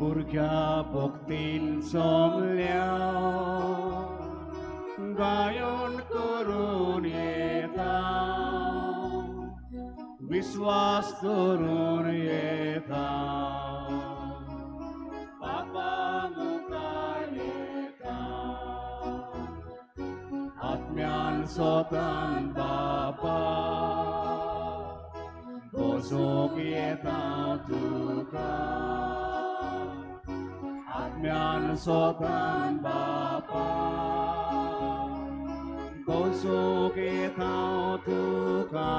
भुरग्या भक्तीन सोमल्या गायन करून येता विश्वास करून येता बापा मुखार येता आत्म्यान सोतान बापा बसूंक येता तुका आत्म्यान सोतान बापा बसूंक येता तुका.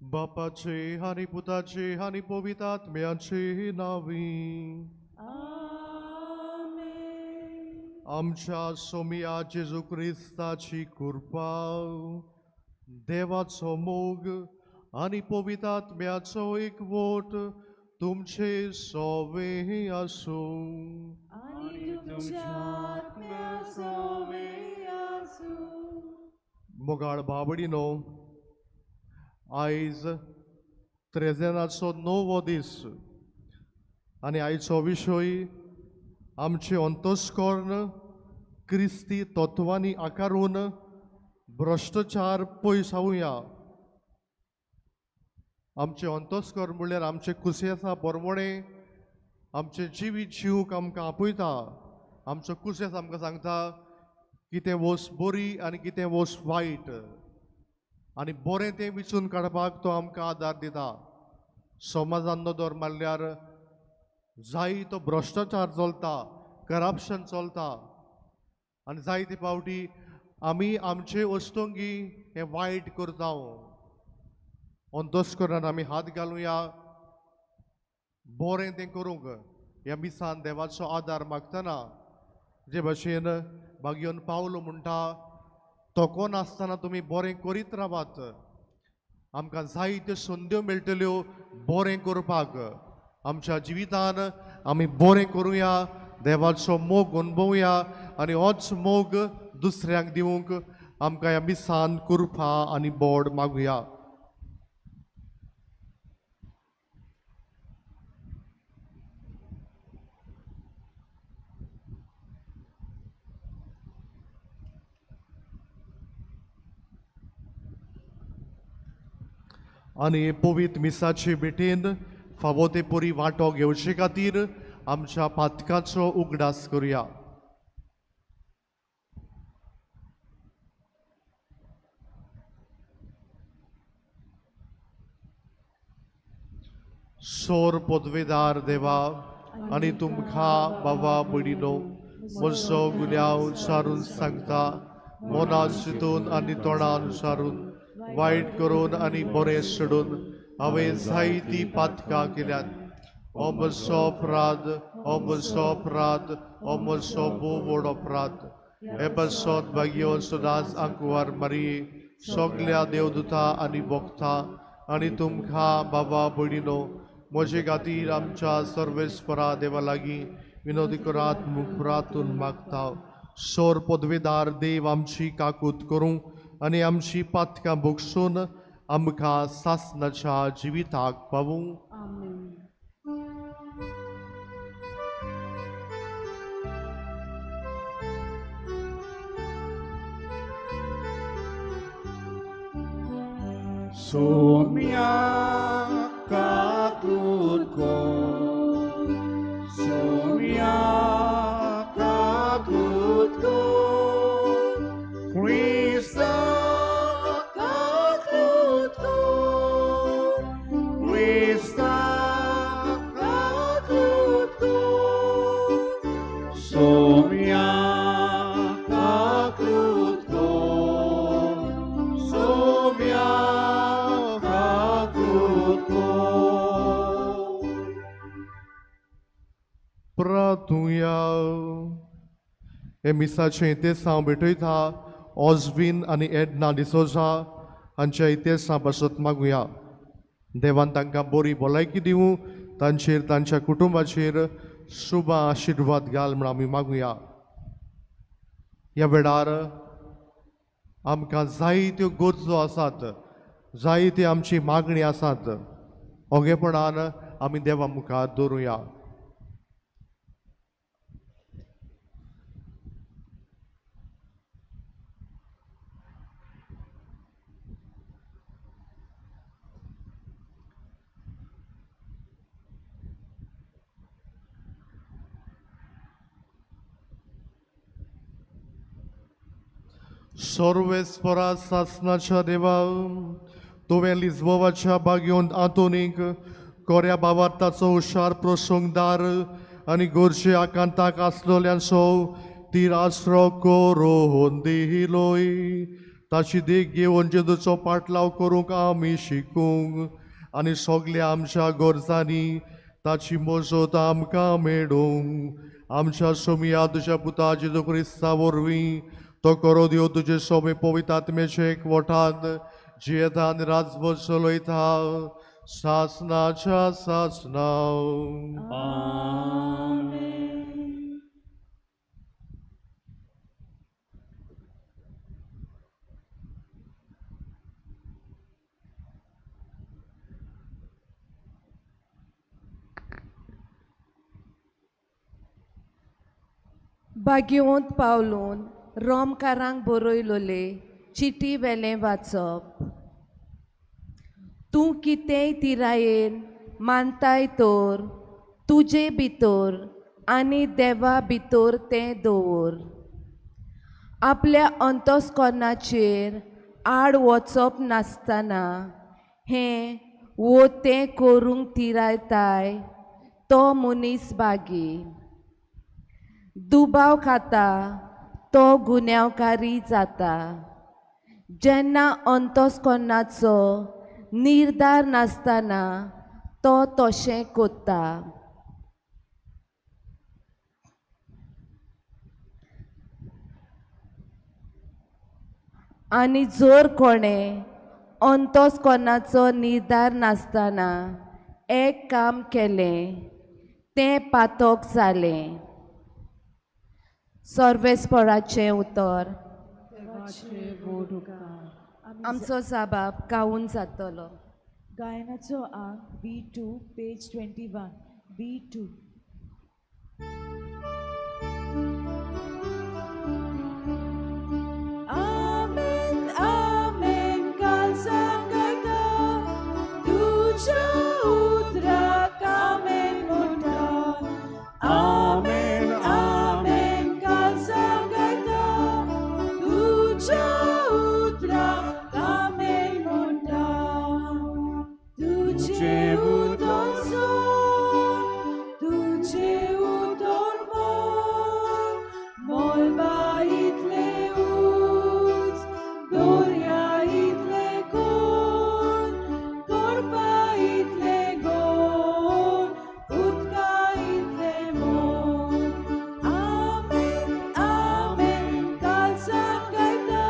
बापाचे आनी पुताचे आनी पवित्र आत्म्याचे नांवी. आमेन. आमच्या सोमिया जेजू क्रिस्ताची कृपा, देवाचो मोग आनी पवित्र आत्म्याचो एकवट तुमचे सोवे आसूं. आनी तुमच्या आत्म्या सोवे आसूं. मोगाळ बाबडीनो, आयज त्रेजेनाचो णवो दीस आनी आयचो विशय आमचें अंतस्कर्ण क्रिस्ती तत्वांनी आकारून भ्रश्टाचार पयसावया. आमचें अंतस्कर्ण म्हणल्यार आमचें कुसेसा बरवणें आमचें जिवीत जिवंक आमकां आपयता. आमचो कुसेस आमकां सांगता कितें वस्त बरी आनी कितें वस्त वायट, आनी बरें तें विचून काडपाक तो आमकां आदार दिता. समाजान नदर मारल्यार जायतो भ्रश्टाचार चलता, करप्शन चलता आनी जायते फावटी आमी आमचे वस्तुंगी हें वायट करता. अंतस्करणान आमी हात घालुया बरें तें करूंक. ह्या मिसान देवाचो आदार मागतना जे भशेन भाग्योन पावलो म्हणटा, तोको नासतना तुमी बरें करीत रावात, आमकां जायत्यो संद्यो मेळटल्यो बरें करपाक. आमच्या जिवितान आमी बरें करुया, देवाचो मोग अणभवया आनी होच मोग दुसऱ्यांक दिवंक आमकां ह्या मिसान कृपा आनी बोड मागुया. आनी पवित्र मिसाचे भेटेन फावो ते परी वांटो घेवचे खातीर आमच्या पातकाचो उगडास करुया. सोर पदवेदार देवा आनी तुमकां बाबा भयणीनो म्हजो गुन्यांव सारून सांगता, मनान चिंतून आनी तोंडान सारून वायट करून आनी बरें सोडून हांवें जायतीं पातकां केल्यात. हो म्हजो अपराध, हो म्हजो अपराध, हो म्हजो भोव व्हड अपराध. हे पासत भाग्यवंत सदांच आंकवार मारये, सगल्या देवदूता आनी भक्ता आनी तुमकां बाबा भयणीनो म्हजे खातीर आमच्या सर्वेस्परा देवा लागीं विनोदी करात मुखरातून मागता. सोर पदवेदार देव आमची काकूत करूं आनी आमची पातकां भोगसून आमकां सासनाच्या जिविताक पावूं. आमेन. सोम्या काकूत कर, सोम्या काकूत कर, क्रिस्ता काकूत कर, क्रिस्ता काकूत कर, सोम्या काकूत कर, सोम्या काकूत कर. प्रातुया हे मिसाचें इतिहास भेटयता ऑजवीन आनी एडना डिसोजा हांच्या इतिहासा पासत मागुया. देवान तांकां बरी भलायकी दिवं, तांचेर तांच्या कुटुंबाचेर शुभ आशिर्वाद घाल म्हूण आमी मागुया. ह्या वेळार आमकां जायत्यो गरजो आसात, जायती आमची मागणी आसात, ओगेपणान आमी देवा मुखार दवरुया. सर्वेस्परा सासनाच्या देवा, तुवें लिज्बोवाच्या बागेवन आंतोनीक कोऱ्या बावार्थाचो हुशार प्रसंगदार आनी गोरशे आकांताक आसलोल्यांचो तीर आसरो करून दिलोय. ताची देख घेवन जेजूचो पाटलाव करूंक आमी शिकूंक आनी सगल्या आमच्या गरजांनी ताची मजत आमकां मेळूंक. आमच्या सोमिया तुज्या पुता जेजू क्रिस्ता वरवीं तो करो देव तुजे सोबे पवित्र आत्म्याचे एकवटान जियेता आनी राजभर चलयता सासनाच्या सासना. आमेन. भाग्यवंत पावलून रोमकारांक बरयलोले चिटी वेलें वाचप. तूं कितेंय तिरायेन मानताय तर तुजे भितर आनी देवा भितर तें दवर. आपल्या अंतस्करणाचेर आड वचप नासतना हें वो तें करूंक तिरायताय तो मनीस बागी. दुबाव खाता तो गुन्यांवकारी जाता. जेन्ना अंतस्करणाचो निर्धार नासतना तो तशें कोत्ता. आनी जर कोणें अंतस्करणाचो निर्धार नासतना एक काम केलें तें पातक जालें. सर्वेस्पराचें उतर. आमचो साबाब गावून जातलो. गायनाचो आंक B2 page 21 B2. आमेन आमेन कालसांग गायता तुज्या उतराक आमेन म्हणटा. आमेन आमेन कालसांग गायता तुज्या उतराक आमेन म्हणटा. तुजें उतर सोड, तुजें उतर मोल, मोलबा इतलें उंच, दर्या इतलें खोल, करपा इतलें गोड, उदका इतलें मोल. आमेन आमेन कालसांग गायता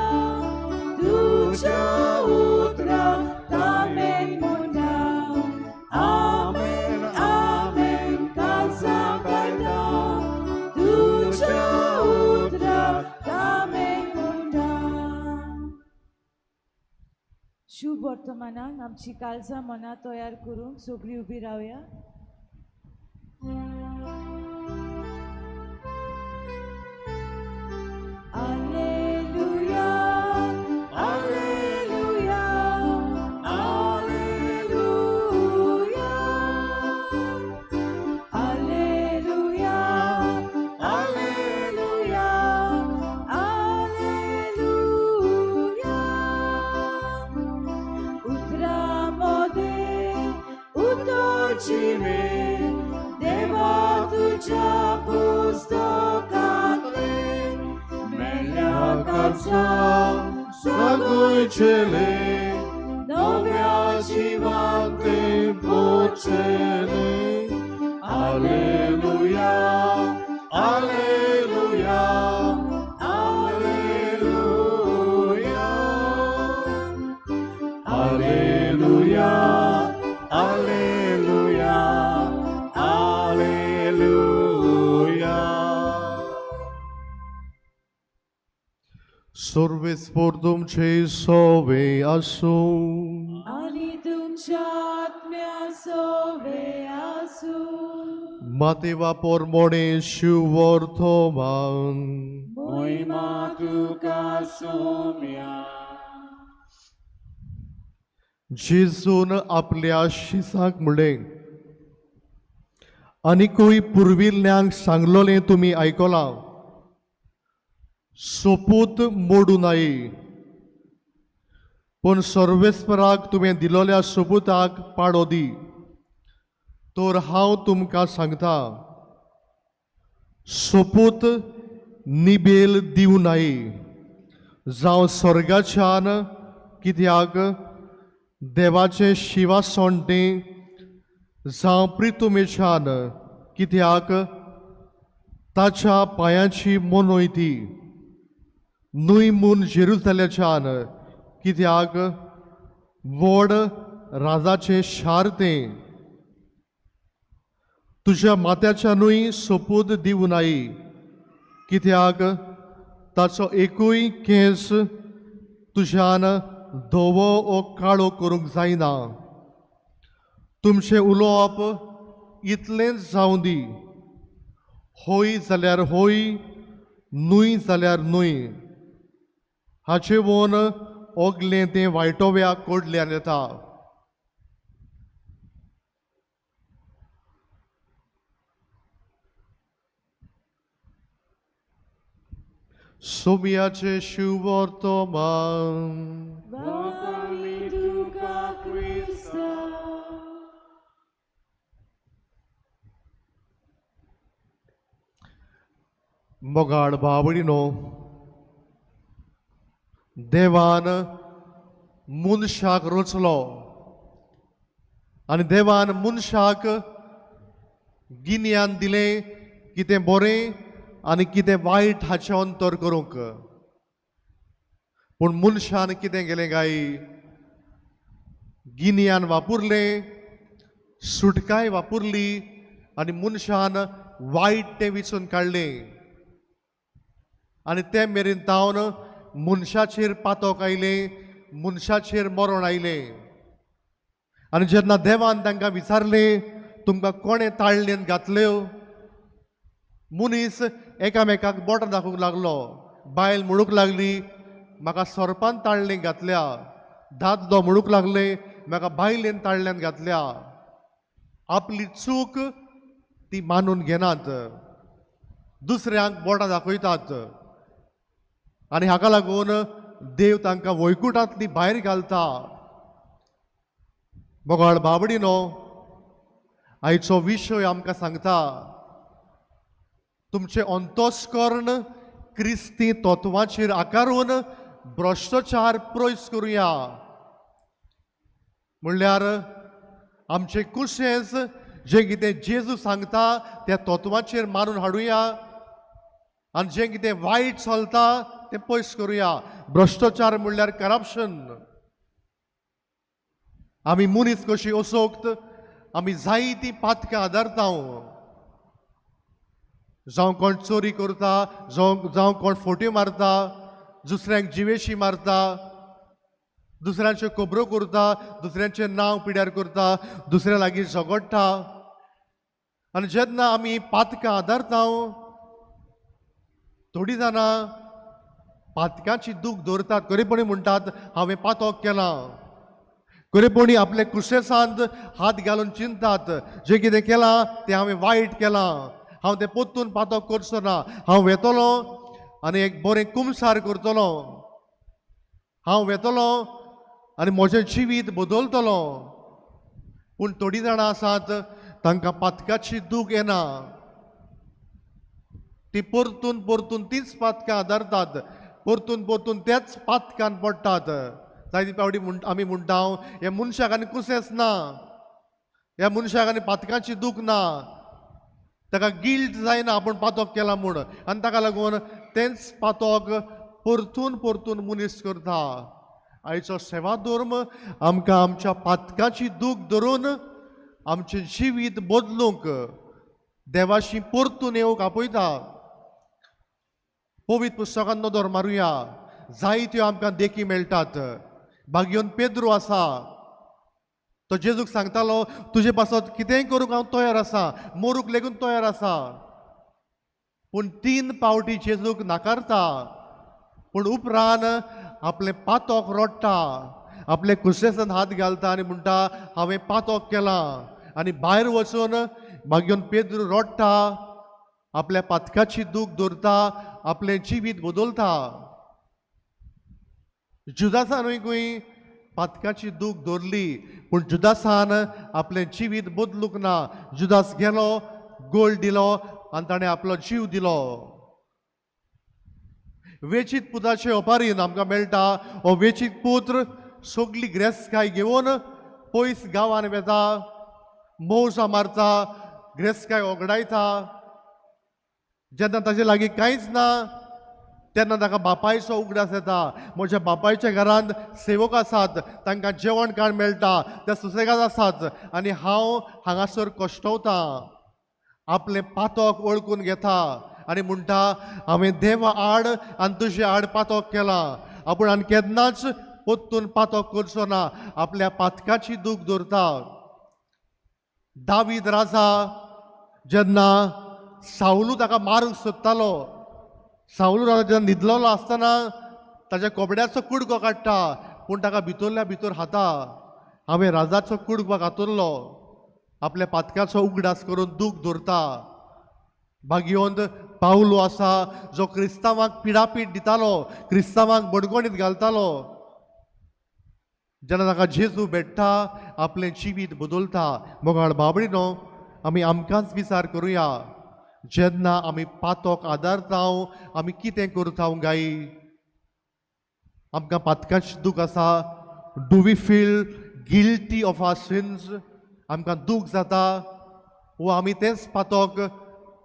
तुज्या उतराक आमेन म्हणटा. आमेन आमेन कालसांग गायता तुज्या उतराक आमेन म्हणटा. शुभ वर्तमानाक आमची काळजां मनां तयार करूंक सगळीं उबी रावया. Alleluia, Alleluia, Alleluia, Alleluia, Alleluia, Alleluia. उतरा मोदें उतरची मेर देवा तुज्या पुस्तकांतलें मेल्या काळजां सगळचेले नव्या जिवान ते पोचेले. Alleluia, Alleluia, Alleluia, Alleluia, Alleluia, Alleluia. सर्वेस्पोर तुमचे सोवे आसूं. आनी तुमच्या आत्म्या सोवे आसूं. मातेवा पोरमोणे शिवर्तमान. मोहिमा तुका सोम्या. जेजून आपल्या शिसांक म्हणलें, आनिकूय पुर्विल्ल्यांक सांगलोलें तुमी आयकलां, सोपूत मोडू नाय, पूण सर्वेस्पराक तुवें दिलोल्या सोपुताक पाडो दी. तर हांव तुमकां सांगता, सोपूत निबेल दिवं नाय, जावं स्वर्गाच्यान, कित्याक देवाचें शिवासण तें, जावं प्रितुमेच्यान, कित्याक ताच्या पांयाची मनोय ती, न्हय म्हूण जेरुजाल्याच्यान, कित्याक व्हड राजाचें शार तें. तुज्या माथ्याच्यानूय सोपूत दिवं नाय, कित्याक ताचो एकूय केंस तुज्यान धवो ओ काळो करूंक जायना. तुमचें उलोवप इतलेंच जावं दी, हय जाल्यार हय, न्हय जाल्यार न्हय. हाचे वोन ओगलें तें वायटोव्या कडल्यान येता. सोमियाचें शिववर्तमान. वांकामी तुका क्रिस्ता. मोगाळ बावडिनो, देवान मनशाक रचलो आनी देवान मनशाक गिन्यान दिलें कितें बरें आनी कितें वायट हाचें अंतर करूंक. पूण मनशान कितें केलें काय, गिन्यान वापरलें, सुटकाय वापरली आनी मनशान वायट तें विचून काडलें. आनी ते मेरेन तावन मनशाचेर पातक आयलें, मनशाचेर मरण आयलें. आनी जेन्ना देवान तांकां विचारलें, तुमकां कोणें ताळणेन घातल्यो, मनीस एकामेकाक बोटां दाखोवंक लागलो. बायल म्हणूंक लागली, म्हाका सोरपान ताळणेन घातल्या. दादलो म्हणूंक लागले, म्हाका बायलेन ताळण्यान घातल्या. आपली चूक ती मानून घेनात, दुसऱ्यांक बोटां दाखयतात. आनी हाका लागून देव तांकां वैकुटांतली भायर घालता. मोगाळ बाबडिनो, आयचो विशय आमकां सांगता, तुमचें अंतस्कर्ण क्रिस्ती तत्वाचेर आकारून भ्रश्टाचार पयस करुया. म्हणल्यार आमचें कुशेंस जें कितें जेजू सांगता त्या तत्वाचेर मारून हाडुया आनी जें कितें वायट चलता तें पयस करुया. भ्रश्टाचार म्हणल्यार करप्शन. आमी मनीस कशी असोक्त आमी जायतीं पातकां आदारता. जावं कोण चोरी करता, जावं कोण फोट्यो मारता, दुसऱ्यांक जिवेशी मारता, दुसऱ्यांच्यो खबरो करता, दुसऱ्यांचें नांव पिड्यार करता, दुसऱ्या लागीं झगडटा. आनी जेन्ना आमी पातकां आदारता, थोडीं जाणां पातकांची दूख दवरतात. खरेपणी म्हणटात, हांवें पातक केलां. खरेपणी आपले कुशेसांत हात घालून चिंतात, जें कितें केलां तें हांवें वायट केलां, हांव तें परतून पातक करचो ना, हांव वेतलो आनी एक बरें कुमसार करतलो, हांव वेतलो आनी म्हजें जिवीत बदलतलो. पूण थोडीं जाणां आसात तांकां पातकाची दूख येना, ती परतून परतून तीच पातकां आदारतात, परतून परतून त्याच पातकान पडटात. जायते फावटी आमी म्हणटा, ह्या मनशाक आनी कुसेंच ना, ह्या मनशाक आनी पातकांची दूख ना, ताका गिल्ट जायना आपूण पातक केला म्हूण, आनी ताका लागून तेंच पातक परतून परतून मनीस करता. आयचो सेवा धर्म आमकां आमच्या पातकाची दूख धरून आमचें जिवीत बदलूंक, देवाशी परतून येवंक आपयता. पवित्र पुस्तकान नदर मारुया. जायत्यो आमकां देखी मेळटात. भाग्योन पेद्रू आसा, तो जेजूक सांगतालो तुजे पासत कितेंय करूंक हांव तयार आसा, मरूंक लेगून तयार आसा. पूण 3 पावटी जेजूक नाकारता. पूण उपरांत आपलें पातोक रोडटा, आपले कुसेसान हात घालता आनी म्हणटा हांवें पातोक केलां. आनी भायर वचून भाग्योन पेद्रू रोडटा, आपल्या पातकाची दूख दवरता, आपलें जिवीत बदलता. जुदासानूय खंय पातकाची दूख दवरली, पूण जुदासान आपलें जिवीत बदलूंक ना. जुदास गेलो, गोल्ड दिलो आनी ताणें आपलो जीव दिलो. वेचीत पुताचे ओपारीन आमकां मेळटा, हो वेचीत पुत्र सगली ग्रेसकाय घेवन पयस गांवान वेता, मौजां मारता, ग्रेसकाय ओगडायता. जेन्ना ताजे लागीं कांयच ना तेन्ना ताका बापायचो उगडास येता, म्हज्या बापायच्या घरांत सेवक आसात, तांकां जेवण खाण मेळटा, ते सुसेगाद आसात आनी हांव हांगासर कश्टवतां. आपलें पातक वळखून घेता आनी म्हणटा हांवें देवा आड आनी तुजे आड पातक केलां, आपूण आनी केन्नाच परतून पातक करचो ना. आपल्या पातकाची दूख दवरता. दावीद राजा जेन्ना सावलू ताका मारूंक सोदतालो, सावलू राजा जेन्ना न्हिदलेलो आसतना ताच्या कोबड्याचो कुडको काडटा, पूण ताका भितरल्या भितर खाता, हांवें राजाचो कुडको कातरलो. आपल्या पातकाचो उगडास करून दूख दवरता. भाग्यवंत पावलो आसा जो क्रिस्तांवांक पिडापीड दितालो, क्रिस्तांवांक बडगोणीत घालतालो. जेन्ना ताका जेजू भेट्टा आपलें जिवीत बदलता. मोगाळ बाबडीनो, आमी आमकांच विचार करुया, जेन्ना आमी पातोक आदारता आमी कितें करता गायी? आमकां पातकाची दूख आसा. Do we feel guilty of our sins? आमकां दूख जाता वो आमी तेंच पातक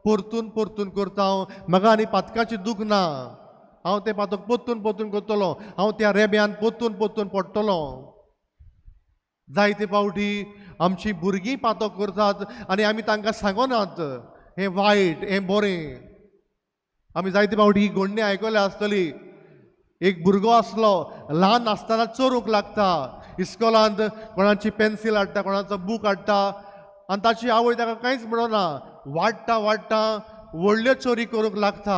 परतून परतून करता? म्हाका आनी पातकाची दूख ना, हांव तें पातक परतून परतून करतलो, हांव त्या रेब्यान परतून परतून पडटलो. जायते फावटी आमची भुरगीं पातक करतात आनी आमी तांकां सांगनात हें वायट, हें बरें. आमी जायते फावटी ही घडणी आयकल्या आसतली. एक भुरगो आसलो, ल्हान आसतना चोरूंक लागता, इस्कोलांत कोणाची पेन्सील हाडटा, कोणाचो बूक हाडटा आनी ताची आवय ताका कांयच म्हणना. वाडटा वाडटा व्हडल्यो चोरी करूंक लागता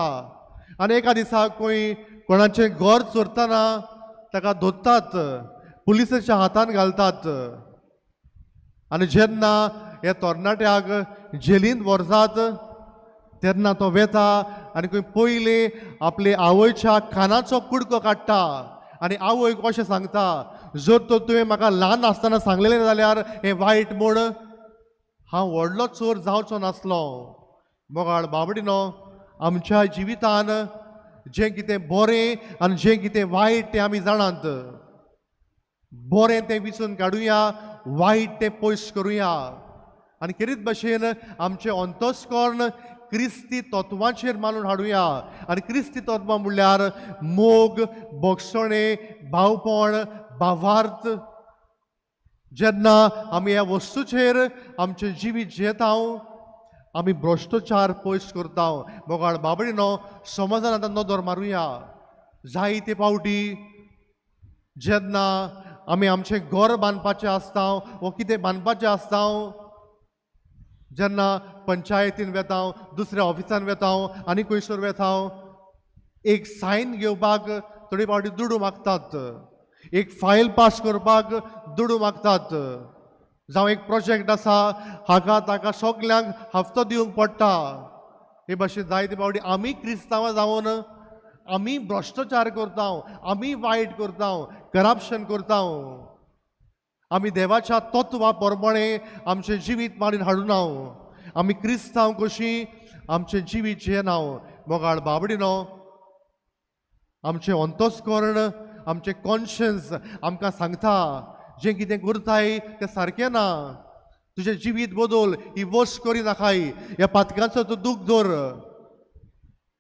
आनी एका दिसा खंय कोणाचें घर चोरतना ताका धरतात, पुलिसाच्या हातान घालतात. आनी जेन्ना ह्या तरणाट्याक जेलींत व्हरतात तेन्ना तो वेता आनी खंय पयलीं आपले आवयच्या कानाचो कुडको काडटा आनी आवयक अशें सांगता, जर तर तुवें म्हाका ल्हान आसतना सांगलेलें जाल्यार हें वायट म्हूण हांव व्हडलो चोर जावचो नासलो. मोगाळ बाबडीनो, आमच्या जिवितान जें कितें बरें आनी जें कितें वायट तें आमी जाणात. बरें तें विचून काडुया, वायट तें पयस करुया आनी खेरीत भशेन आमचें अंतस्कर्ण क्रिस्ती तत्वांचेर मानून हाडुया. आनी क्रिस्ती तत्वां म्हणल्यार मोग, भोगसणें, भावपण, भावार्थ. जेन्ना आमी ह्या वस्तूचेर आमचें जिवीत जियेता आमी भ्रश्टाचार पयस करता. मोगाळ बाबडीनो, समाजान आतां नदर मारुया. जायते फावटी जेन्ना आमी आमचें घर बांदपाचें आसता वो कितें बांदपाचें आसता, जेन्ना पंचायतीन वेता, दुसऱ्या ऑफिसान वेता आनी खंयसर वेता, एक सायन घेवपाक थोडे फावटी दुडू मागतात, एक फायल पास करपाक दुडू मागतात, जावं एक प्रोजेक्ट आसा हाका ताका सगल्यांक हफ्तो दिवंक पडटा. हे भाशेन जायते फावटी आमी क्रिस्तांवां जावन आमी भ्रश्टाचार करता, आमी वायट करता, करप्शन करता. आमी देवाच्या तत्वा प्रमाणे आमचें जिवीत मांडून हाडुना. आमी क्रिस्तांव कशीं आमचें जिवीत जियेना. मोगाळ बाबडीनो, आमचें अंतस्कर्ण, आमचें कॉन्शियन्स आमकां सांगता जें कितें करताय तें सारकें ना, तुजें जिवीत बदल, ही वश करी नाकाय, ह्या पातकांचो तूं दूख दवर.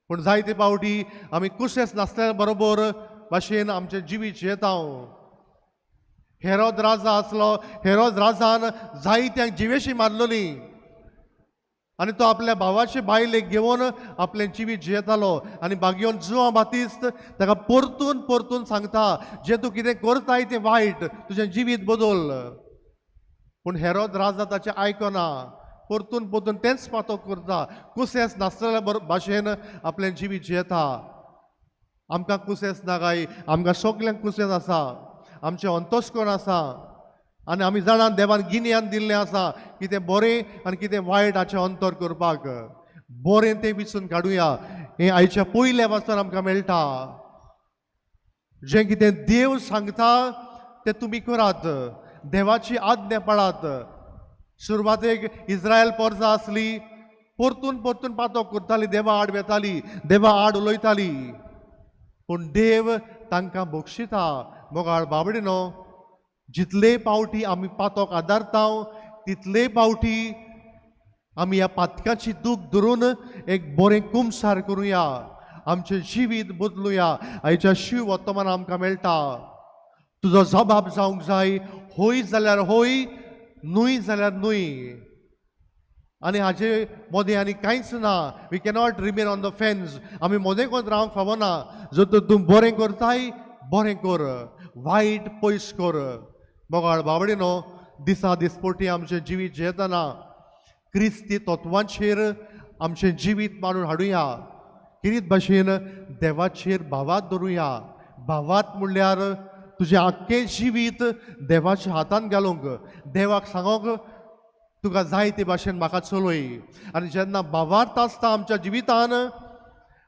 पूण जायते फावटी आमी कुशेंच नासल्या बरोबर भाशेन आमचें जिवीत जियेता. हेरोद राजा आसलो, हेरोद राजान जायत्यांक जिवेशी मारलोली. आनी तो आपल्या भावाचे बायलेक घेवन आपलें जिवीत जियेतालो. आनी बागयोन जुआंव बातिस्त ताका परतून परतून सांगता, जें तूं कितें करताय तें वायट, तुजें जिवीत बदल. पूण हेरोद राजा ताचें आयकना, परतून परतून तेंच पातक करता, कुसेंस नासलेल्या भाशेन आपलें जिवीत जियेता. आमकां कुसेंस ना काय? आमकां सगल्यांक कुसेंस आसा, आमचें अंतस्करण आसा आनी आमी जाणां देवान गिन्यान दिल्लें आसा कितें बरें आनी कितें वायट हाचें अंतर करपाक. बरें तें विचून काडुया, हें आयच्या पयल्या वाचनान आमकां मेळटा. जें कितें देव सांगता तें तुमी करात, देवाची आज्ञा पाळात. सुरवातेक इस्रायल पोरसां आसली, परतून परतून पातक करताली, देवा आड वेताली, देवा आड उलयताली, पूण देव तांकां बक्षिता. मोगाळ बाबडिनो, जितले पावटी आमी पातक आदारता तितले पावटी आमी ह्या पातकाची दूख धरून एक बरें कुमसार करुया, आमचें जिवीत बदलुया. आयच्या शिव वर्तमान आमकां मेळटा, तुजो जबाब जावंक जाय, होय जाल्यार होय, न्हय जाल्यार न्हय. आनी हाजे मदें आनी कांयच ना. We cannot remain on the fence. आमी मदें कोण रावंक फावना. जर तर तूं बरें करताय बरें कर, वायट पयस कर. मोगाळ बाबडिनो, दिसा दिसपोटी आमचें जिवीत जियेतना क्रिस्ती तत्वांचेर आमचें जिवीत मांडून हाडुया. किरीत भाशेन देवाचेर भावात धरुया. भावात म्हणल्यार तुजें आख्खें जिवीत देवाच्या हातान घालूंक, देवाक सांगोंक तुका जाय ते भाशेन म्हाका चलय. आनी जेन्ना भावार्थ आसता आमच्या जिवितान,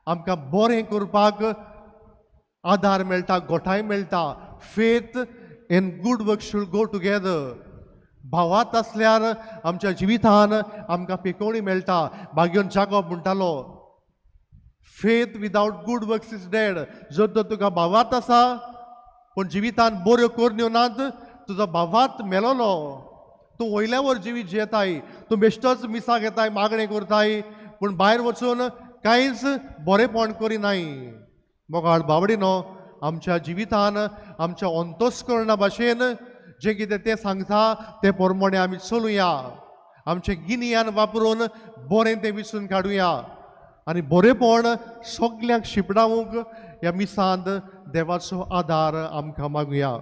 आमकां बरें करपाक आदार मेळटा, गोठाय मेळटा. Faith and good work should go together. भावार्थ आसल्यार आमच्या जिवितान आमकां पिकोवणी मेळटा. बागयोन जागोब म्हणटालो, faith without good works is dead. जर तर तुका भावार्थ आसा पूण जिवितान बऱ्यो करण्यो नात, तुजो भावार्थ मेलोलो. तूं वयल्यावर जिवीत जियेताय, तूं बेश्टोच मिसाक येताय, मागणें करताय, पूण भायर वचून कांयच बरेंपण करिनाय. मोगाळ बाबडिनो, आमच्या जिवितान आमच्या अंतस्करणा भाशेन जें कितें तें सांगता तें प्रमाणें आमी चलुया. आमचें गिन्यान वापरून बरें तें विचून काडुया आनी बरेंपण सगल्यांक शिपडावंक ह्या मिसांत देवाचो आदार आमकां मागुया.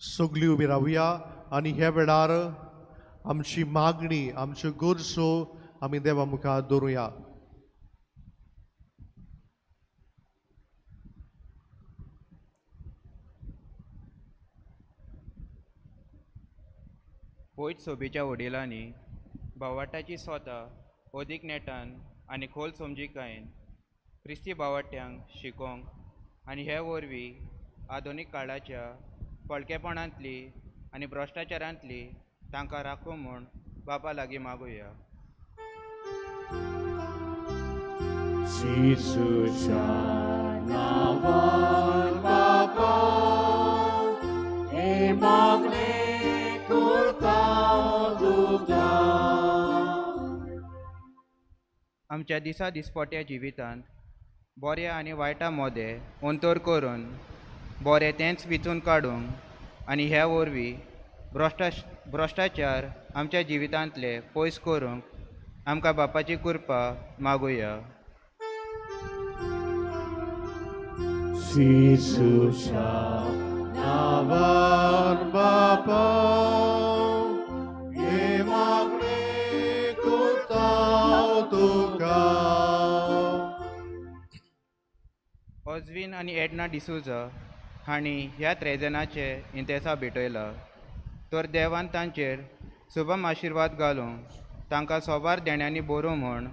सगळी उबी रावया आनी ह्या वेळार आमची मागणी, आमच्यो गरजो आमी देवा मुखार दवरुया. पयत सोबेच्या वडिलांनी भावाटाची स्वता अदीक नेटान आनी खोल समजिकायेन क्रिस्ती भावाट्यांक शिकोवंक आनी हे वरवीं आधुनीक काळाच्या पळकेपणांतली आनी भ्रश्टाचारांतली तांकां राखूं म्हूण बापा लागीं मागुया. जेजूच्या नांवान बाबा हे मागणें करता तुका. आमच्या दिसा दिसपट्या जिवितांत बऱ्या आनी वायटा मोदें अंतर करून बरें तेंच विचून काडूंक आनी ह्या वरवीं भ्रश्टाचार आमच्या जिवितांतले पयस करूंक आमकां बापाची कृपा मागुया. जेजूच्या नांवान बाबा हे मागणें करता तुका. ऑजवीन आनी एडना डिसुजा हांणी ह्या त्रेजनाचे इंतेसांव भेटयलां, तर देवान तांचेर शुभम आशिर्वाद घालूंक तांकां सोबार देण्यांनी बरोवं म्हूण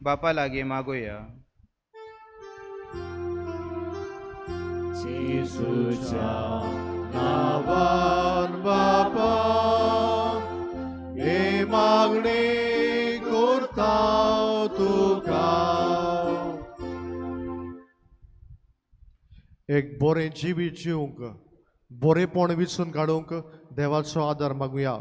बापा लागीं मागुया. जेजूच्या नांवान बापा हे मागणे करता तुका. एक बरें जिवीत जिवंक बरेंपण विचून काडूंक देवाचो आदार मागुया.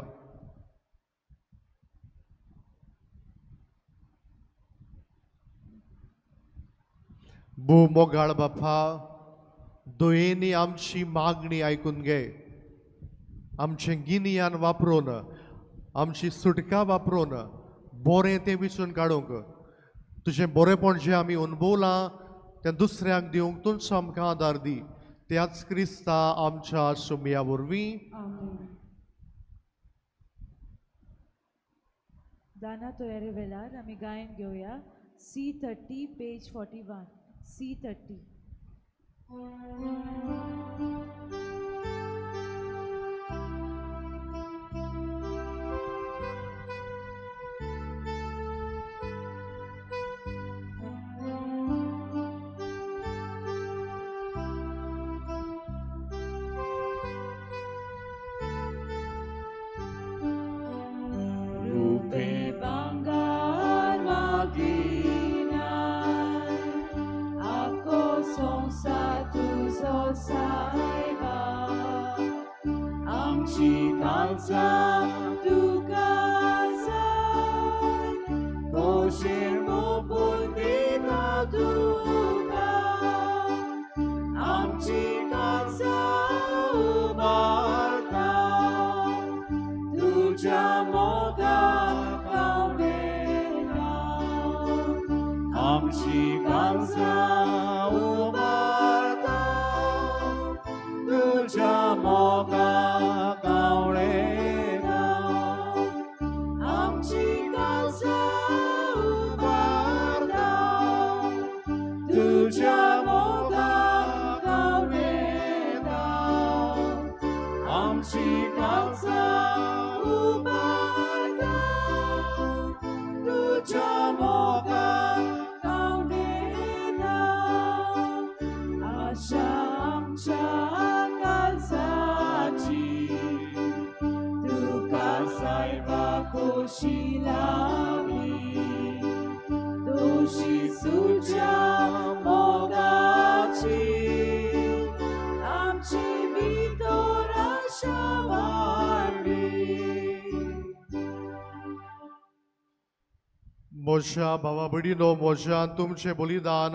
भू मोगाळ बापा, दयेनी आमची मागणी आयकून घे. आमचें गिन्यान वापरून, आमची सुटका वापरून बरें तें विचून काडूंक, तुजें बरेंपण जें आमी अणभवलां तें दुसऱ्यांक दिवंक तुमचो आमकां आदार दी. त्याच क्रिस्ता आमच्या सुमया वरवीं. दाना तयारी वेळार आमी गायन घेवया. C30 page 41. C30. म्हज्या भावा भयणीनो, म्हज्यान तुमचें बलिदान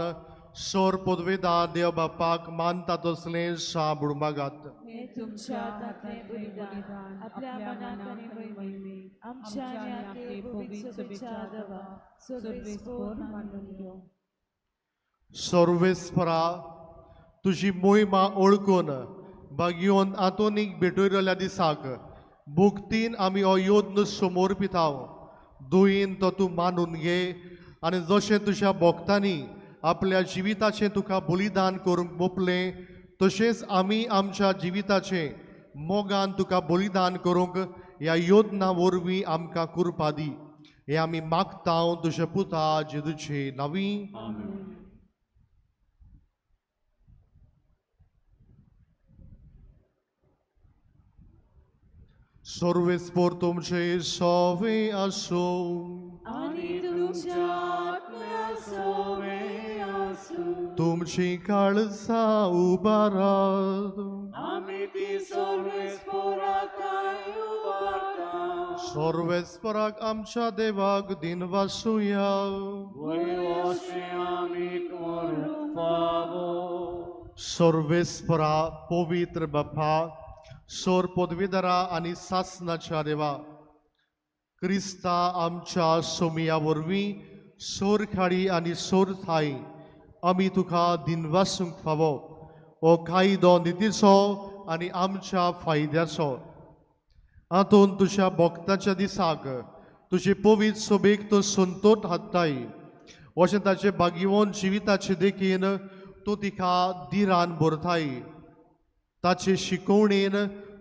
सोर पदवेदार देव बापाक मानता तसलें साबूड मागात. हे तुमच्या हातांतलें बलिदान आपल्या मनाक आनी मोहिमेक आमच्या आनी आपले पवित्र सभेच्या देवा सर्वेस्पोर मानून घेवं. सर्वेस्परा, तुजी मोहिमा ओळखून बागयोन आंतोनीक भेटयल्ल्या दिसाक भुक्तीन आमी हो यत्न समोर पिताव. दुयेन तो तूं मानून घे आनी जशें तुज्या भक्तांनी आपल्या जिविताचें तुका बलिदान करूंक मोपलें तशेंच आमी आमच्या जिविताचें मोगान तुका बलिदान करूंक ह्या योजना वरवीं आमकां कृपा दी. हें आमी मागता तुज्या पुता जेजूचे नांवी. सर्वेस्पोर तुमचे सोवे आसूं आनी तुमच्या आत्म्या सोवे आसूं. तुमची काळजां उबारात. आमी ती सर्वेस्पोराक उबारता. सर्वेस्पोराक आमच्या देवाक दिनवासुया. आमी करूंक फावो. सर्वेस्परा पवित्र बापा, सोर पदवीधरा आनी सासनाच्या देवा, क्रिस्ता आमच्या सोमिया वरवीं सोर खाडी आनी सोर थाय आमी तुका दिनवासूंक फावो. हो कायदो नितीचो आनी आमच्या फायद्याचो. आतून तुज्या भक्ताच्या दिसाक तुजे पवित्र सोबेक तूं संतोट हाडटाय. अशें ताचे भागीवन जिविताचे देखीन तूं तिका दिरान भरताय. ताचे शिकोवणेन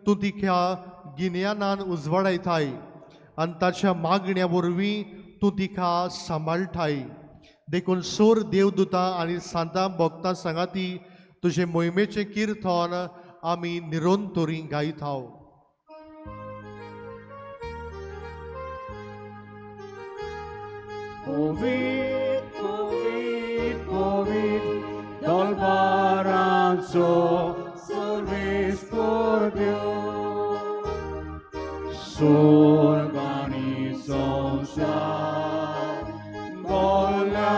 तूं तिका गिन्यानान उजवाडायताय आनी ताच्या मागण्या वरवीं तूं तिका सांबाळटाय. देखून सोर देवदुतां आनी सांतां भक्तां सांगाती तुजे मोहिमेचें किर्तन आमी निरंतरी गायताव. Povit, povit, povit, dolbaranzo, solvis por Dios. Surgani संसार, बोल्या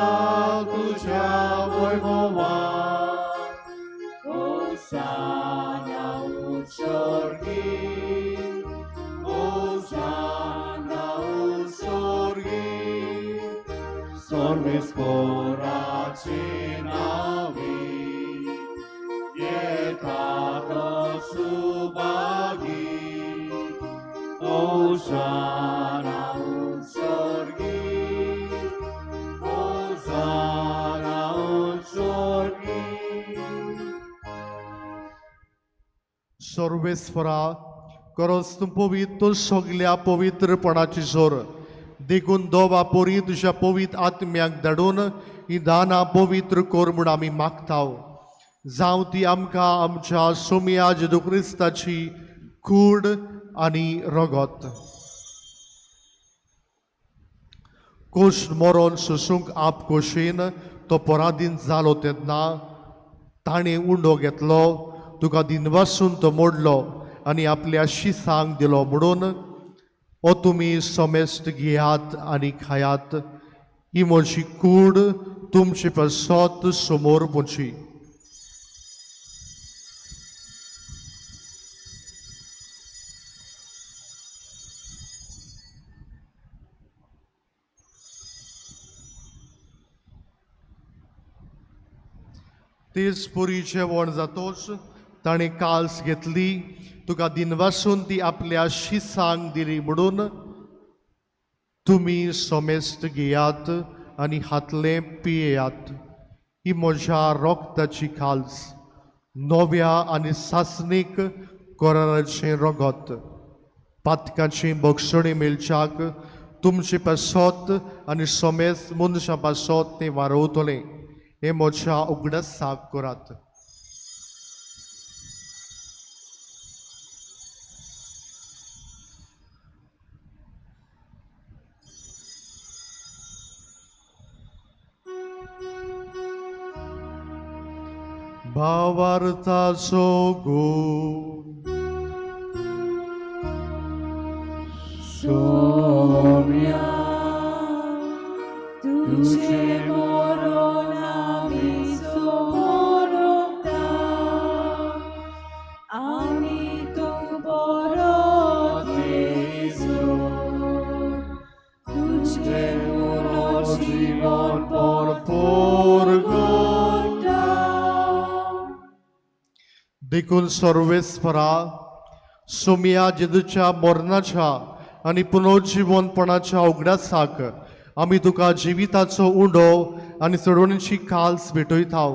तुझ्या Vaibhava, Hosanna utsorgi, Hosanna utsorgi, Solvis corace navi, Ietato subagi, Hosanna utsorgi, Hosanna utsorgi. सर्वेस्परा करस तूं पवित्र सगल्या पवित्रपणाची जोर देखून दोवा पोरी तुज्या पवित्र आत्म्याक धाडून ही दानां पवित्र कर म्हूण आमी मागताव. जावं ती आमकां आमच्या सोमया जेजू क्रिस्ताची कूड आनी रगत. कोश मरोन सोसूंक आप कोशेन तो पराधीन जालो तेन्ना ताणें उंडो घेतलो, तुका दिनवासून तो मोडलो आनी आपल्या शिसांक दिलो म्हणून ओ तुमी समेस्त घेयात आनी खायात, ही म्हजी कूड तुमचे पासत समोर पोची. तेच पुरी जेवण जातोच ताणें काल्स घेतली, तुका दिनवासून ती आपल्या शिसांक दिली म्हणून तुमी समेस्त घेयात आनी हातलें पियेयात. ही म्हज्या रोगताची काल्स, नव्या आनी सासणीक कराराचें रगत. पातकाची बक्षणी मेळच्याक तुमचे पासत आनी समेस्त मनशां पासत तें वारोवतलें. हें म्हज्या उगडासाक करात. भावार्थाचो गूण. सोम्या तुझे मरण आमी समोरता आनी तूं परत येसून तुझे पुनर्जीवन परगट्टा. देखून सर्वेस्परा सोमया जेजूच्या मरणाच्या आनी पुनर्जिवनपणाच्या उगडासाक आमी तुका जिविताचो उंडो आनी सोडवणीची काल्स भेटयताव.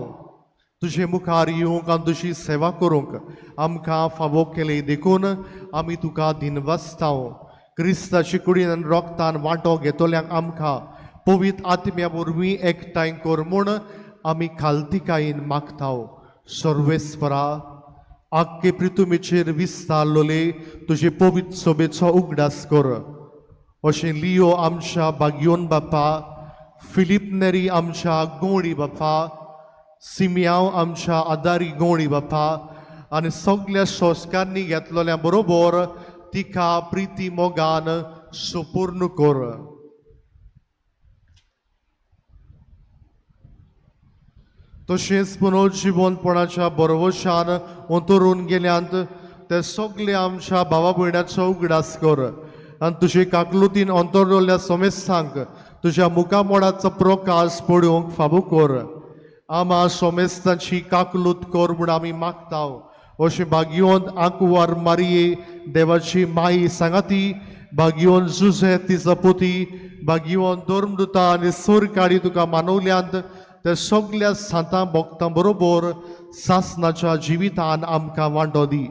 तुजे मुखार येवंक आनी तुजी सेवा करूंक आमकां फावो केली देखून आमी तुका दिनवासताव. क्रिस्ताची कुडीन आनी रोगतान वांटो घेतल्यांक आमकां पवित्र आत्म्या वरवीं एकठांय कर म्हूण आमी खालतिकायेन मागताव. सर्वेस्परा आख्खे प्रितुमेचेर विस्तारलोले तुजे पवित्र सोबेचो उगडास कर. अशें लियो आमच्या बागयोन बापा, फिलीप नेरी आमच्या गोंडी बापा, सिमियांव आमच्या आदारी गोंडी बापा आनी सगल्या संस्कारांनी घेतलेल्या बरोबर तिका प्रिती मोगान सुपूर्ण कर. तशेंच पुनर्जिवनपणाच्या बरवशान अंतरून गेल्यांत ते सगळे आमच्या भावा भयणाचो उगडास कर आनी तुजे काकलुतीन अंतरलेल्या समेस्तांक तुज्या मुखामोडाचो प्रकाश पळोवंक फावो कर. आमा सोमेस्तांची काकलूत कर म्हूण आमी मागताव. अशें भाग्यवंत आंकवार मारिये देवाची माई सांगाती, भाग्यवंत जुझे तिचो पोती, भाग्यवंत धर्मदुता आनी सोरकाडी तुका मानवल्यांत ते सगल्या सांतां भक्तां बरोबर सासनाच्या जिवितान आमकां वांटो दी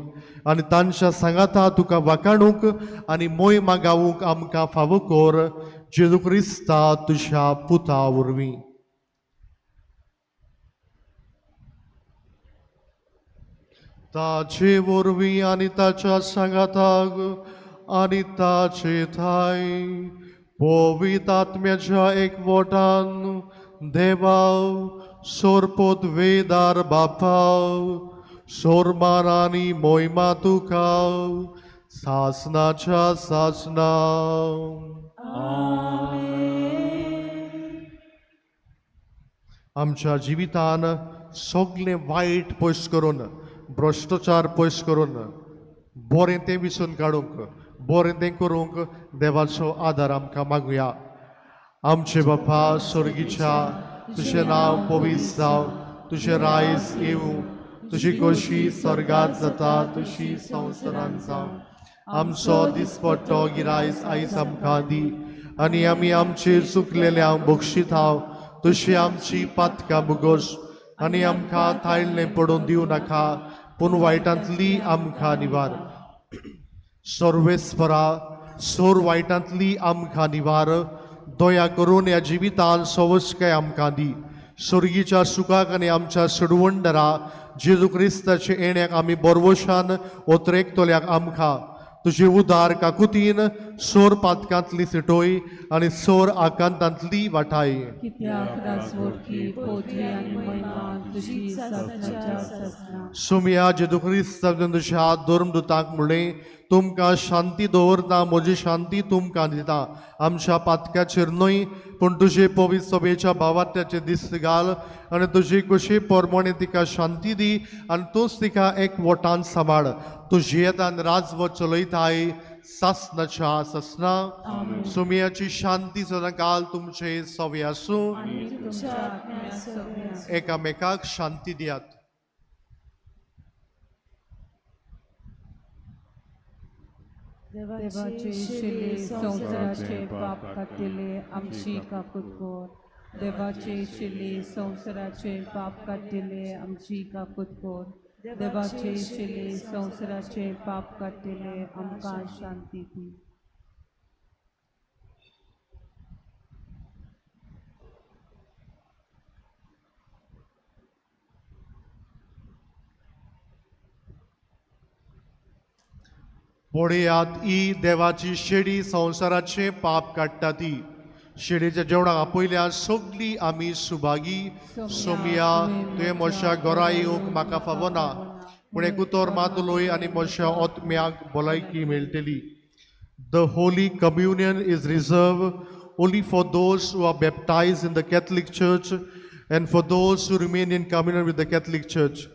आनी तांच्या सांगाता तुका वाकाणूंक आनी मोहिमा गावूंक आमकां फावो कर. जेजू क्रिस्ता तुज्या पुता वरवीं. ताचे वरवीं आनी ताच्या सांगाताक आनी ताचे थाय पवित्र आत्म्याच्या एकवटान देवा सोरपोत वेदार बापा सोरमान आनी मोहिमा तुका सासनाच्या सासना. आमच्या जिवितान सगळें वायट पयस करून, भ्रश्टाचार पयस करून, बरें तें विसून काडूंक, बरें तें करूंक देवाचो आदार आमकां मागुया. आमचे बापा स्वर्गीच्या, तुजें नांव पवित्र जावं, तुजें रायज येवं, तुजी खोशी स्वर्गात जाता तशी संवसारांत जावं. आमचो दिसपट्टो गिरायस आयज आमकां दी आनी आमी आमचे चुकलेल्यांक बक्षीत हांव तशी आमची पातकां भुगोस आनी आमकां थायल्लें पडून दिवं नाका, पूण वायटांतली आमकां निवार. सर्वेस्परा सोर वायटांतली आमकां निवार, दया करून ह्या जिवितान सवस्काय आमकां दी. स्वर्गीच्या सुखाक आनी आमच्या सोडवणदारा जेजू क्रिस्ताच्या येण्याक आमी बरवशान ओतरेकतल्याक आमकां तुजे उदार काकुतीन सोर पातकांतली सिटोय आनी सोर आकांतांतली वाटाय. सुमया जेजू क्रिस्तान तुज्या धर्मदुतांक म्हणलें, तुमकां शांती दवरता, म्हजी शांती तुमकां दिता. आमच्या पातकाचेर न्हय पूण तुजे पवित्र सभेच्या भावात्याचे दिस्त घाल आनी तुजी कुशी प्रमाणे तिका शांती दी आनी तूंच तिका एक वटान सांबाळ. तूं जियेतान राजवट चलयताय सासनाच्या सासना. सुमयाची शांती सदांकाल तुमचे सवे आसूं. एकामेकाक शांती दियात. देवाचे शिले संवसाराचे पाप काडटले आमची काकूत कर. देवाचे शिले संवसाराचे पाप काडटले आमची काकूत कर. देवाचे शिले संवसाराचे पाप काडटले आमकां शांती दी. पळयात ही देवाची शेडी संवसाराचे पाप काडटा ती. शेडीच्या जेवणाक आपयल्या सगळीं आमी सुभागी. सोमिया तुवें म्हज्या घरा येवंक म्हाका फावना, पूण एक उतर मात उलय आनी म्हज्या आत्म्याक भलायकी मेळटली. The Holy Communion is reserved only for those who are baptized in the Catholic Church and for those who remain in communion with the Catholic Church.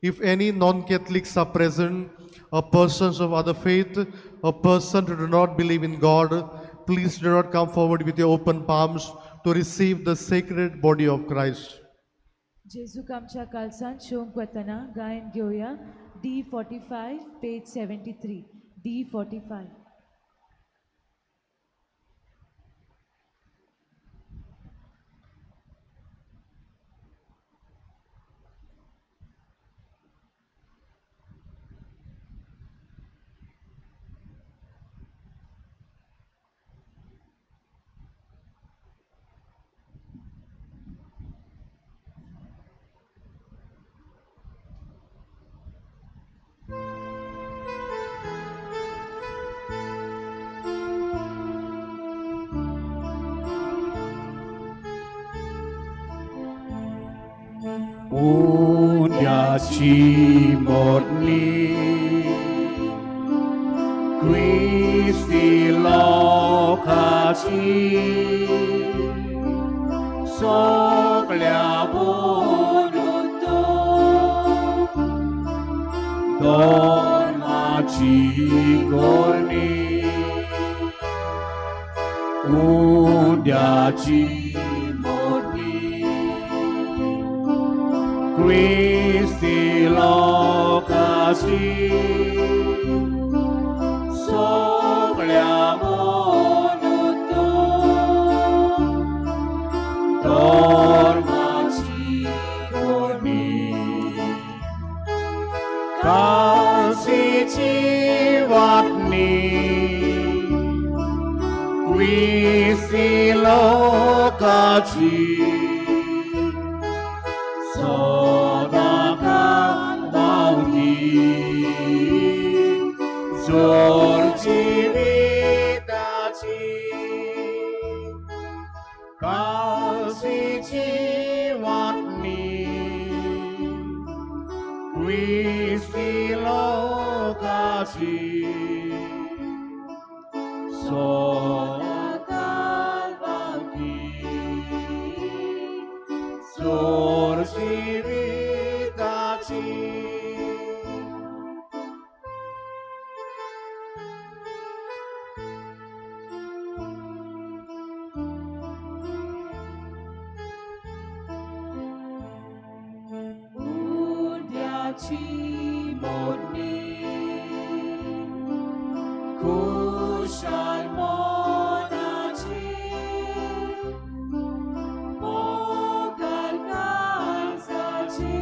If any non-Catholics are present, or persons of other faith, or persons who do not believe in God, please do not come forward with your open palms to receive the sacred body of Christ. जेजूक आमच्या कालसान शोंक वतना गायन घेवया. D45 page 73. D45. Undiaci morni, Christi locaci, soclea bunutu, dormaci gorni, undiaci morni, Christi locaci, soclea bunutu, dormaci gorni, calcici vatni, Christi locaci, sodaka bauti. जोर जिविताची कालसीची वाटणी क्रिस्ती लोकाची सोला कालवाकी जोर जिविताची. उद्याची मोडणी खुशाल मनाची मोगाल काळजाची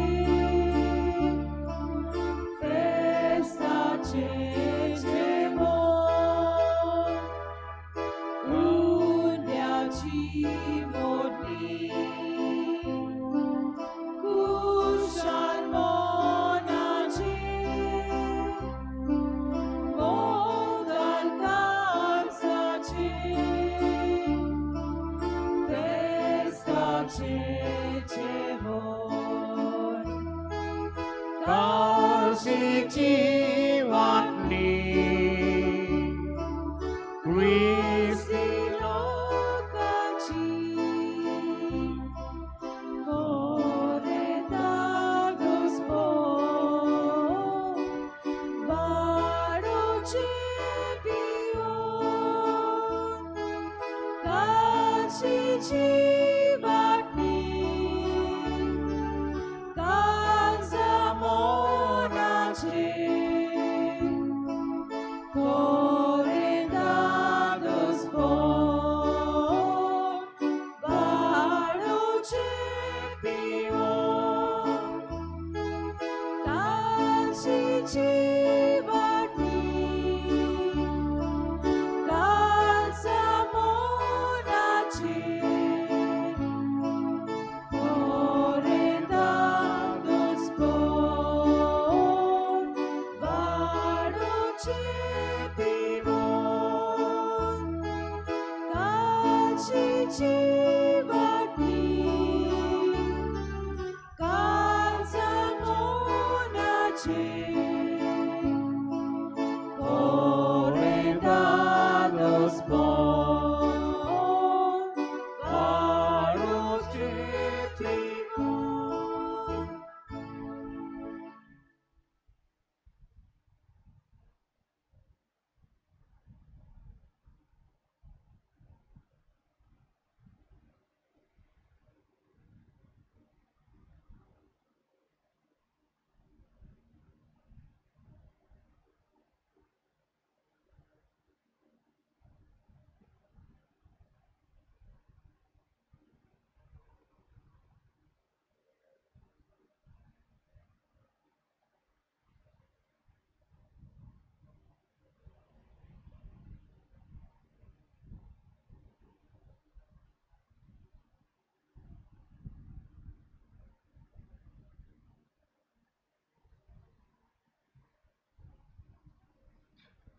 फेस्ताचे जेवण. उद्याची मोडणी कुशाल मनाची मोगाल काळजाची फेस्ताचे जेवण. कालसीची वाटणी क्रिस्ती लोकाची कोरेदादोस वाडोचे पियो कालसीची वाटणी काळजा मोनाचे कोरेदादोस वाडोचे पियो कालसीची वाटणी काळजा मोनाचे कोरेदादोस वाडोचे पियो कालसीची वाटणी काळजा मोनाचे कोरेदादोस वाडोचे पियो.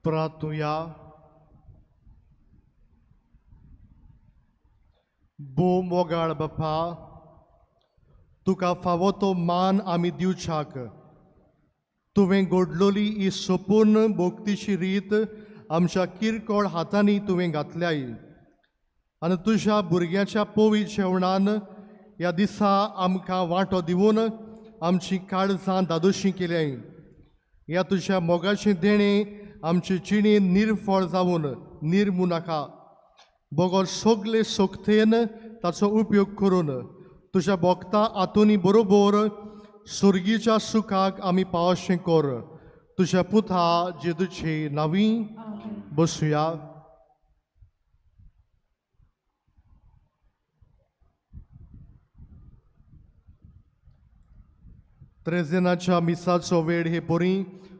प्रार्थुया. भोव मोगाळ बापा, तुका फावो तो मान आमी दिवच्याक तुवें घडलोली ही सोपूर्ण भोक्तीची रीत आमच्या किरकोळ हातांनी तुवें घातल्याय आनी तुज्या भुरग्यांच्या पवित्र जेवणान ह्या दिसा आमकां वांटो दिवन आमची काळजां दादोशी केल्याय. ह्या तुज्या मोगाचें देणें आमचे जिणेंत निर्फळ जावन निर्मू नाका, बगर सगले शक्तेन ताचो उपयोग करून तुज्या भोक्ता आतोनी बरोबर सुर्गीच्या सुखाक आमी पावशें कर. तुज्या पुता जेजूचे नांवी. बसुया. त्रेजेनाच्या मिसाचो वेळ हे परी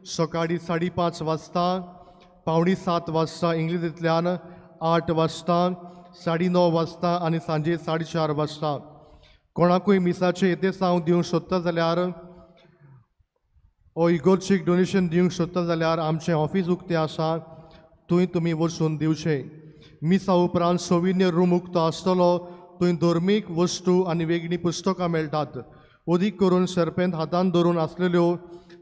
सकाळी 5:30 वाजता, 6:45 वाजता इंग्लिशींतल्यान, 8 वाजता, 9:30 वाजता आनी सांजे 4:30 वाजता. कोणाकूय मिसाचें येतेसांव दिवंक सोदता जाल्यार ओ इगोर्जीक डोनेशन दिवंक सोदता जाल्यार आमचें ऑफीस उक्तें आसा, थंय तुमी वचून दिवचें. मिसा उपरांत सोविन्य रूम उक्तो आसतलो, थंय धर्मीक वस्तू आनी वेगळीं पुस्तकां मेळटात. अदीक करून सरपेंत हातान धरून आसलेल्यो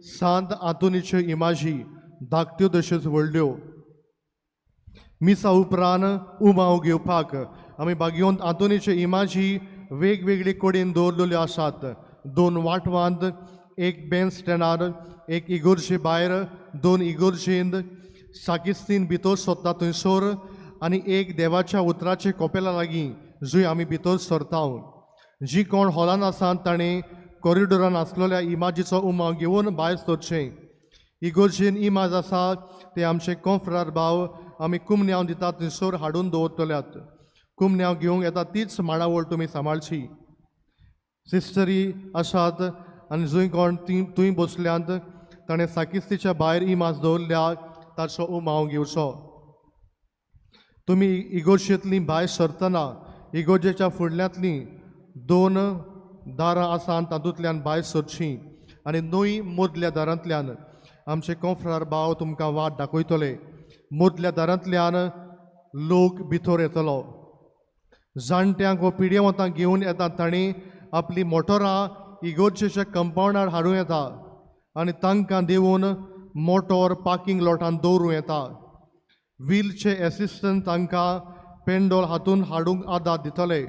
सांत आंतोनीच्यो इमाजी धाकट्यो तश्योच व्हडल्यो. मिसा उपरांत उमाव घेवपाक आमी बागियोंत आंतोनीच्यो इमाजी वेगवेगळे कडेन दवरलेल्यो आसात. 2 वाटवांत, एक बेंच स्टँडार, एक इगोर्जे भायर, 2 इगोर्जेंत, साकिस्तीन भितर सरता थंयसर आनी एक देवाच्या उतराचे कोपेला लागीं जंय आमी भितर सरता. जी कोण हॉलान आसात ताणें कॉरिडोरान आसलेल्या इमाजीचो उमाव घेवन भायर सरचें. इगोर्जेन इमाज आसा ते आमचे कोंफ्रार भाव आमी कुमन्यांव दितात थंयसर हाडून दवरतल्यात. कुमन्यांव घेवंक येता तीच मांडावळ तुमी सांबाळची. सिस्टरी आसात आनी जंय कोण ती थंय बसल्यांत ताणें साकिस्तीच्या भायर इमाज दवरल्या ताचो उमाव घेवचो. तुमी इगोर्जेंतलीं भायर सरतना इगोर्जेच्या फुडल्यांतलीं 2 दारां आसा तातूंतल्यान भायर सरचीं आनी न्हय मदल्या दारांतल्यान. आमचे कोंफ्रार भाव तुमकां वाट दाखयतले. मदल्या दारांतल्यान लोक भितर येतलो. जाणट्यांक वो पिडेवंतांक घेवन येतात तांणी आपली मोटरां इगोर्जेच्या कंपावंडार हाडूं येता आनी तांकां देवून मोटोर पार्किंग लॉटान दवरूं येता. व्हीलचे एसिस्टंट तांकां पेंडोल हातून हाडूंक आदार दितले.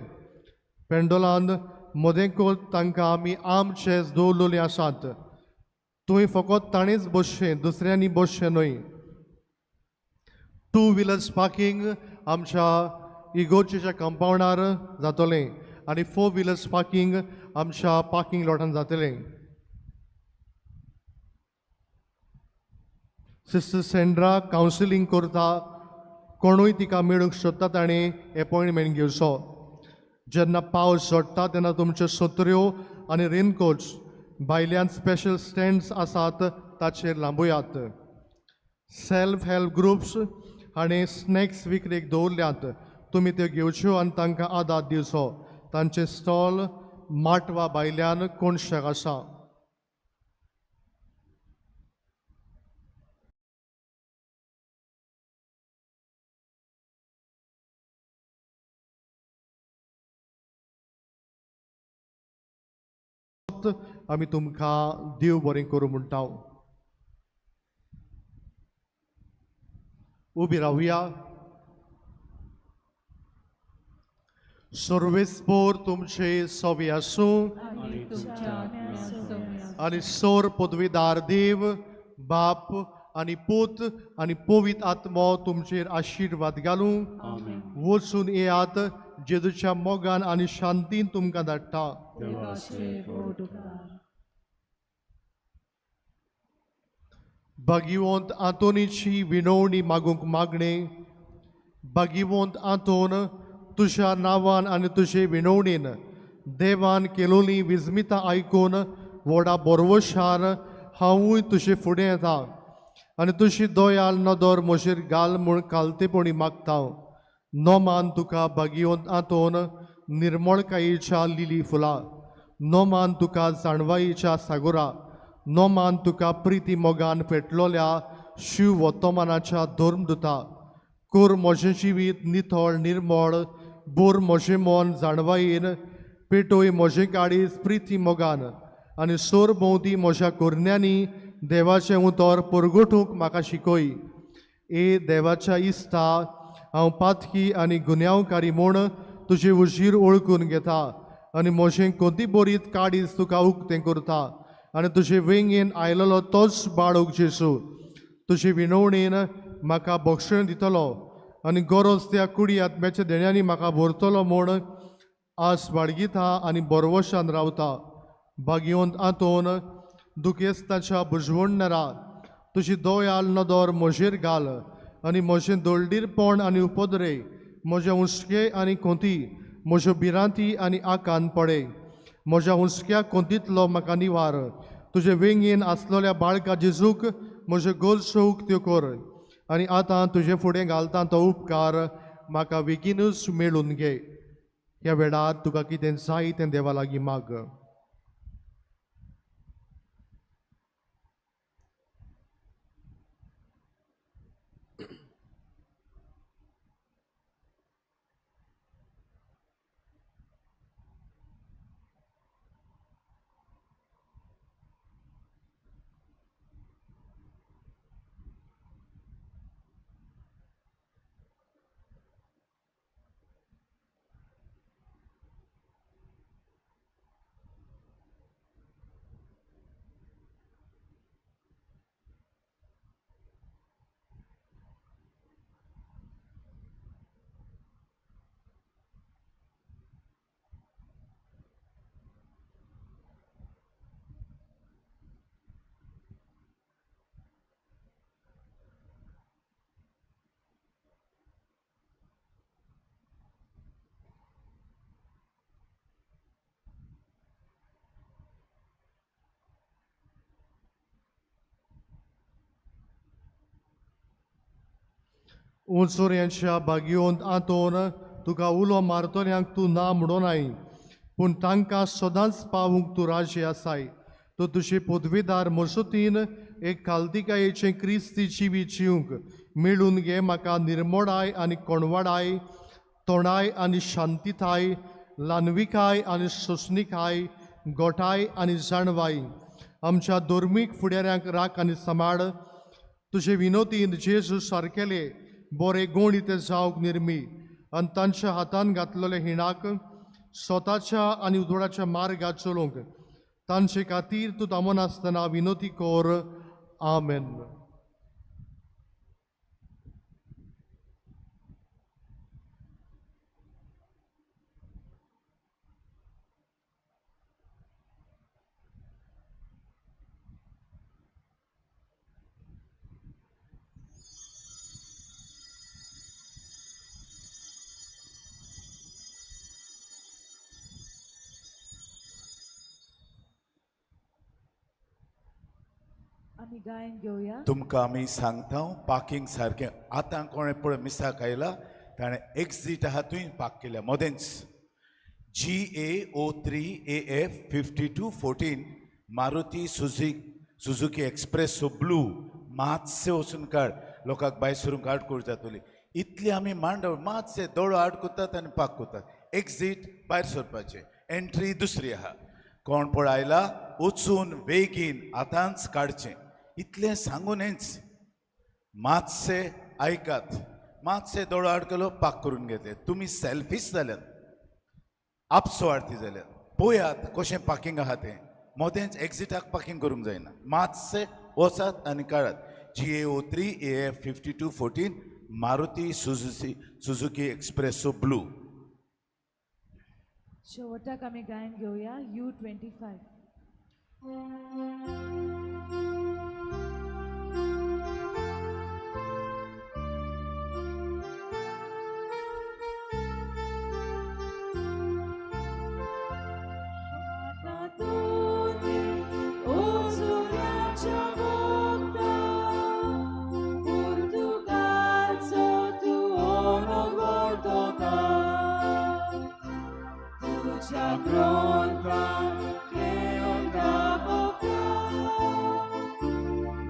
पेंडोलान मदेंकोत तांकां आमी आर्मचेर्स दवरलेली आसात. थंय फकत ताणेंच बसचें, दुसऱ्यांनी बसचें न्हय. 2 व्हिलर्स पार्किंग आमच्या इगोर्जेच्या कंपावंडार जातलें आनी 4 व्हिलर्स पार्किंग आमच्या पार्किंग लॉटान जातलें. सिस्टर सेंड्रा कावन्सिलींग करता. कोणूय तिका मेळूंक सोदता ताणें एपॉयंटमेंट घेवचो. जेन्ना पावस झडटा तेन्ना तुमच्यो सत्र्यो आनी रेनकोट्स भायल्यान स्पेशल स्टँड्स आसात ताचेर लांबयात. सेल्फ हेल्प ग्रुप्स हाणें स्नॅक्स विक्रेक दवरल्यात, तुमी त्यो घेवच्यो आनी तांकां आदार दिवचो. तांचे स्टॉल माटवा भायल्यान कोणशाक आसा. आमी तुमकां देव बरें करूं म्हणटा. उबी रावया. सर्वेस्पोर तुमचे सवे आसूं आनी सोर पदवीदार देव बाप आनी पूत आनी पवित्र आत्मो तुमचेर आशिर्वाद घालूं. वचून येयात, जेजूच्या मोगान आनी शांतीन तुमकां धाडटा. भाग्यवंत आंतोनीची विनवणी मागूंक मागणें. भाग्यवंत आंतोन, तुज्या नांवान आनी तुजे विनवणीन देवान केलोली विस्मितां आयकून व्हडा बोरवशान हांवूय तुजे फुडें येता आनी तुजी दयाल नदर म्हजेर घाल म्हूण कालतेपणी मागता. नोमान तुका भाग्यवंत आंतोन निर्मळकायेच्या लिली फुलां, नोमान तुका जाणवायेच्या सागोरा, नोमान तुका प्रिती मोगान पेटलोल्या शिव वर्तमानाच्या धर्मदुता. कोर म्हजें जिवीत नितळ निर्मळ, बोर म्हजें मन जाणवायेन, पेटोय म्हजें काळीज प्रिती मोगान आनी सोर भोंवती म्हज्या कोरण्यांनी देवाचें उतर परगटूंक म्हाका शिकय. ए देवाच्या इस्ता, हांव पातकी आनी गुन्यांवकारी म्हूण तुजे उजीर ओळखून घेता आनी म्हजें कोती बरीत काळीज तुका उक्तें करता आनी तुजे वेंगेन आयलेलो तोच बाळूक जेजू तुजे विनवणेन म्हाका बक्षण दितलो आनी गरज त्या कुडी आत्म्याच्या देण्यांनी म्हाका भरतलो म्हूण आस बाळगिता आनी बरवशान रावता. भाग्यवंत आंतोन, दुखेस्ताच्या बुजवणणारा, तुजी दयाल नदर म्हजेर घाल आनी म्हजें दळडीरपण आनी उपद्रे, म्हजे हुस्के आनी कोंती, म्हज्यो भिरांती आनी आकांत पडे. म्हज्या हुस्क्या कोंतींतलो म्हाका निवार. तुजे वेंगेन आसलेल्या बाळका जेजूक म्हज्यो गरजो उक्त्यो कर आनी आतां तुजे फुडें घालता तो उपकार म्हाका बेगीनूच मेळून घे. ह्या वेळार तुका कितें जाय तें देवा लागीं माग. उंचोऱ्यांच्या भाग्योंत आंतोन तुका उलो मारतल्यांक तूं ना म्हणोनाय, पूण तांकां सदांच पावूंक तूं राजी आसाय. तूं तुजे पदवीदार मसुतीन एक कालदिकायेचें क्रिस्ती जिवीत जिवंक मेळून घे. म्हाका निर्मोडाय आनी कोणवाडाय, तोंडाय आनी शांतिताय, ल्हानविकाय आनी सोंसणिकाय, गोठाय आनी जाणवाय. आमच्या धर्मीक फुडाऱ्यांक राख आनी सांबाळ. तुजे विनोदीन जेजू सारकेले बरे गूण ते जावंक निर्मी आनी तांच्या हातान घातलेले हिणाक स्वताच्या आनी उजवाडाच्या मार्गार चलोवंक तांचे खातीर तूं थांबनासतना विनोदी कर. आमेन. आमी गायन घेवया. तुमकां आमी सांगता पार्किंग सारकें आतां कोणें पळय मिसाक आयला ताणें एक्झीट आहा थंय पार्क केल्या मदेंच. GA 03 AF 5214 Maruti Suzuki Espresso blue. मातशें वचून काड, लोकांक भायर सरूंक आडखळ जातली. इतली आमी मांडव मातशें दोळो आड करतात आनी पार्क करतात. एक्झीट भायर सरपाचें, एंट्री दुसरी आहा. कोण पळय आयला वचून बेगीन आतांच काडचें. इतलें सांगूनच मातशें आयकात. मातशें दोळो आड केलो पार्क करून घेतले. तुमी सेल्फीश जाल्यात, आपसुवार्थी जाल्यात. पळयात कशें पार्किंग आहा तें. मदेंच एक्झिटाक पार्किंग करूंक जायना. मातशें वचात आनी काडात. GA 03 AF 5214 Maruti Suzuki Espresso blue. शेवटाक आमी गायन घेवया U25.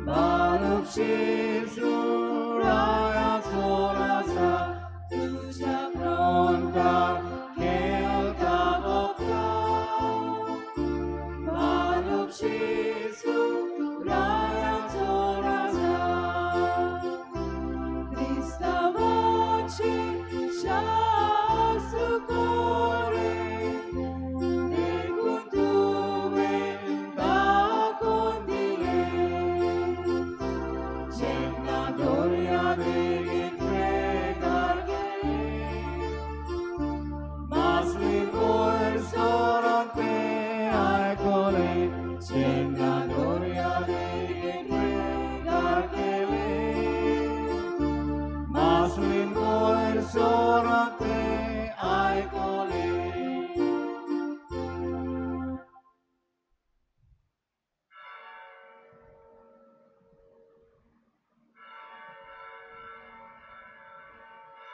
Baruch Jesu.